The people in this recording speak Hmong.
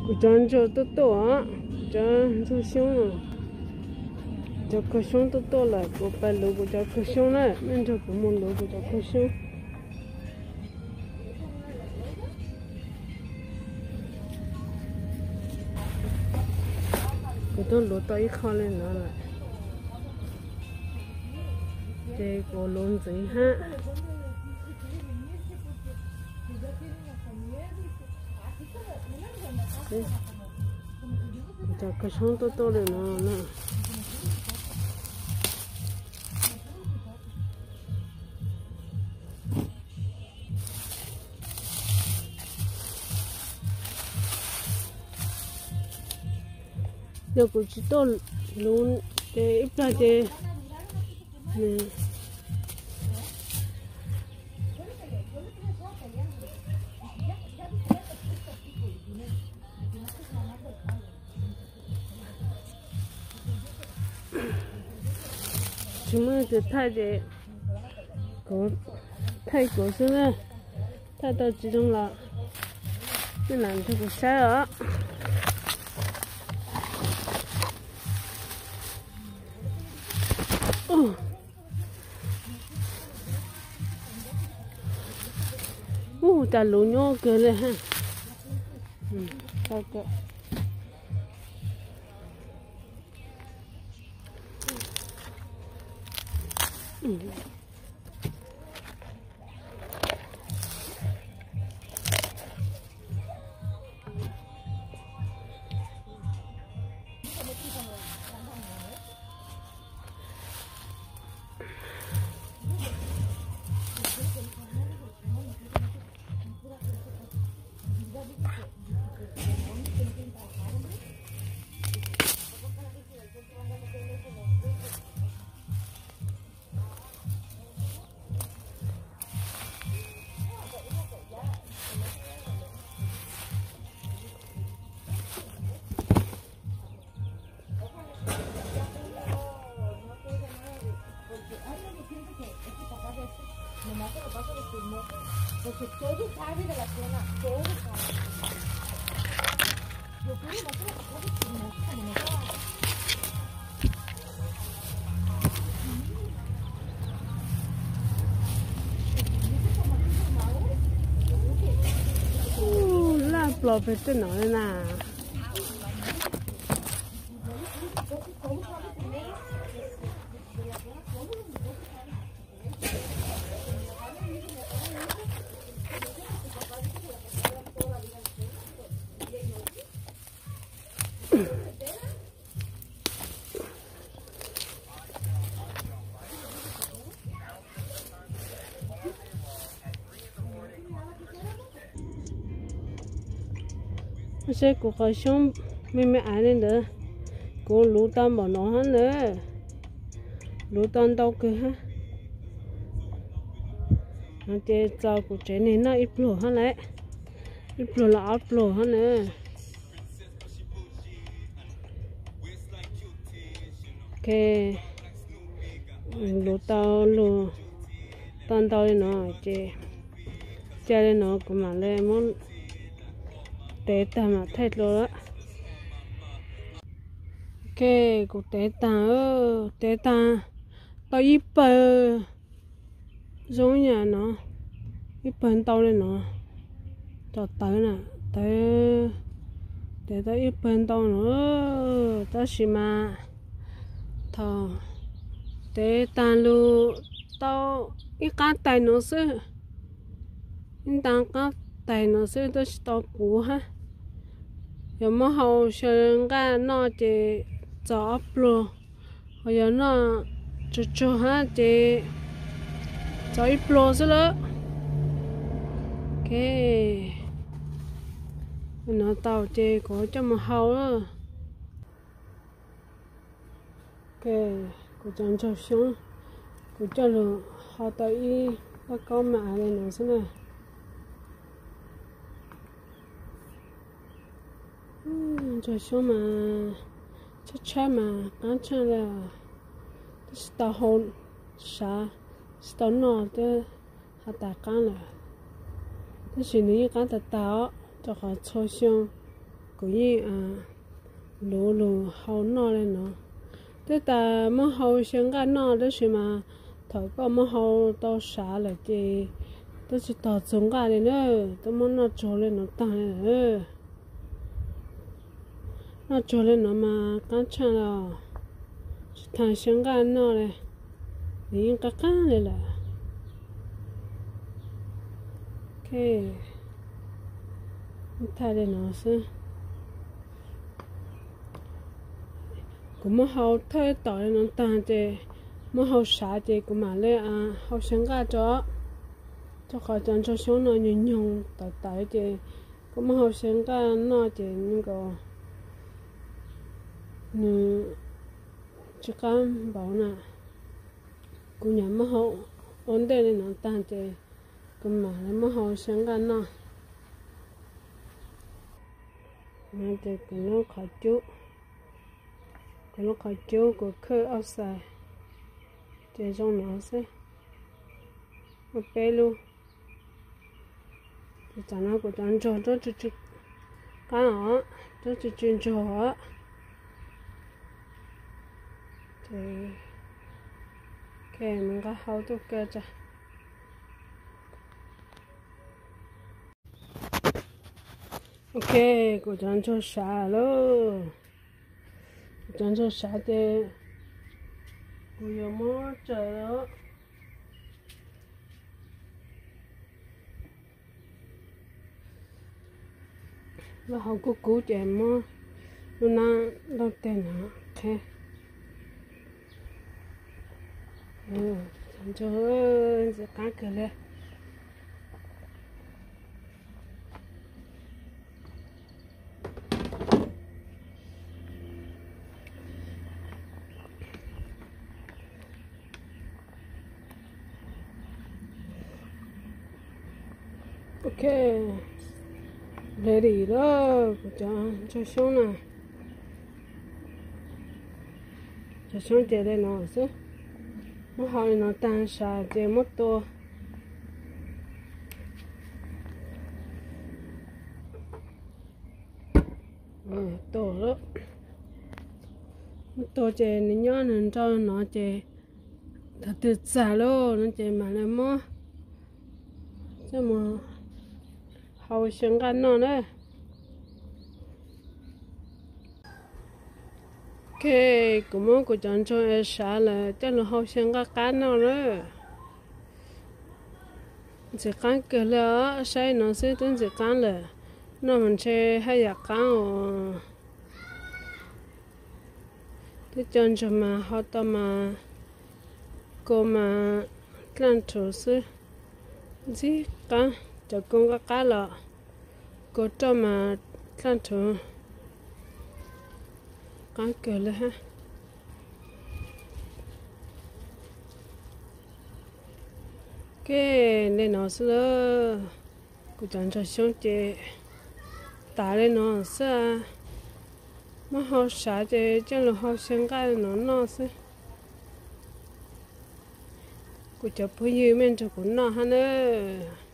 Kuv cov ntsuag tuaj tuaj, kuv cov ntsuag xyoob, cov kawg xyoob tuaj tuaj lawm, kuv pais luv kuv cov kawg xyoob na, nej nrog kuv mus luv kuv cov kawg xyoob. Kuv tuaj luv tau ib qho li no lawm, ces kuv luv ntxiv hab. Cov kawg xyoob tuaj tuaj li no na. Yog kuv tsis tuaj luv ces ib plag ces tsis muaj leej twg thaij ces kuv thaij kuv xwb na. Thaij tau tsis zoo los nej lam nrog kuv saib os. Ub, cas luv nyuaj kawg li ha. Laj plos pem tej no li na. Seb kuv qhov xyoob me me aiv li ntawd, kuv luv tau npaum no hab na. Luv tau ntau kawg hab. No ces txaus kuv tsev neeg noj ib pluag hab lawm, ib pluag los ob pluag hab na. Ok, luv tau lug tau ntau li no ces ca li no kuv mam li muab tev tag mam thaij dlua lawm. Ok, kuv tev tag, tev tag tau ib pawg zoo yam no, ib pawg ntau li no. Cov tawv na, tawv, tev tau ib pawg ntau no, tab sis mas thaum tev tag lug tau ib qab tais no xwb, ib nta qab tais no xwb tab sis tau puv hab. Yog muab hau xyaw nqaj noj ces txaus ob pluag, ho yog noj tsuag tsuag hab ces txaus ib pluag xwb lawm. Ok, no tau ces kuv coj mus hau lawm. Ok, kuv cov ntsaug xyoob, kuv coj lug hau tau ib laj kaub me aiv li no xwb na. Ntsaug xyoob mas tshaib tshaib mas qaab tshaj li, tab sis tau hau sav, tsis tau noj twb has tas qaab lawm. Tab sis nws yeej qaab tag tag os, rau qhov txhua xyoo Kuv yeej luv lug hau noj li no. Twb tas muab hau xyaw nqaj noj tab sis mas thaum koj muab hau tau sav lawm ces twb tsis tog txug nqaj li na, twb muab noj tsuag li no taag li. Noj tsuag li no mas qaab tshaaj los tsis thaag xyaw nqaj noj li, nws yeej qaab qaab li lawm. Thaij li no xwb. Kuv muab hau thawj tom li no taag ces muab hau sav ces kuv mam li hau xyaw nqaj rau, rau qhov cov ntsuag xyoob no nyoog nyoog tawv tawv ces koj muab hau xyaw nqaj noj ces nkaus nws tsis qab npaum na. Kuv nyuam muab hau ua ntej li no taag ces kuv mam li muab hau xyaw nqaj noj. Ces kuv lub qhov cub, kuv lub qhov cub kuv khawb outside ces zoo no xwb, ua peb lub. Ces tam no kuv cov ntsuag rub tsw tsw qaab os, rub tsw tsw ntsuag os. Ces mus nqa hau tuaj kaw tso. Ok, kuv cov ntsuag sav lawm. Kuv cov ntsuag sav ces kuv yuav muab tsaws lub hau kub kub ces muab lub nab ntaug teg no qheb. Ntsuag ntxim qab kawg li. Ok, ready lawm kuv cov ntsuag xyoob na. Cov xyoob ces li no xwb. Muab hau li no taag sav ces muab tua. Tua, muab tua ces nws nyob nws nrau no ces thaum twg txag lawm no ces mam li muab coj mus hau xyaw nqaj noj na. Ok, kuv muab kuv cov ntsuag sav lawm coj lug hau xyaw nqaj qab noj na. Ntxim qab kawg li os, saib no xwb twb ntxim qab lawm. Noj mas ntshe haj yam qab os. Twb cov ntsuag mas hau tau mas kua mas dlaaj rhuv xwb, ntxim qab. Cov kua nqaj qab los kua roj mas dlaaj rhuv, qab kawg li hab. Ok, li no xwb lawm. Kuv cov ntsuag xyoob ces tas li no xwb. Muab hau sav ces coj lug hau xyaw nqaj no noj xwb. Kuv cov phooj ywg mej nrug kuv noj hab nawb.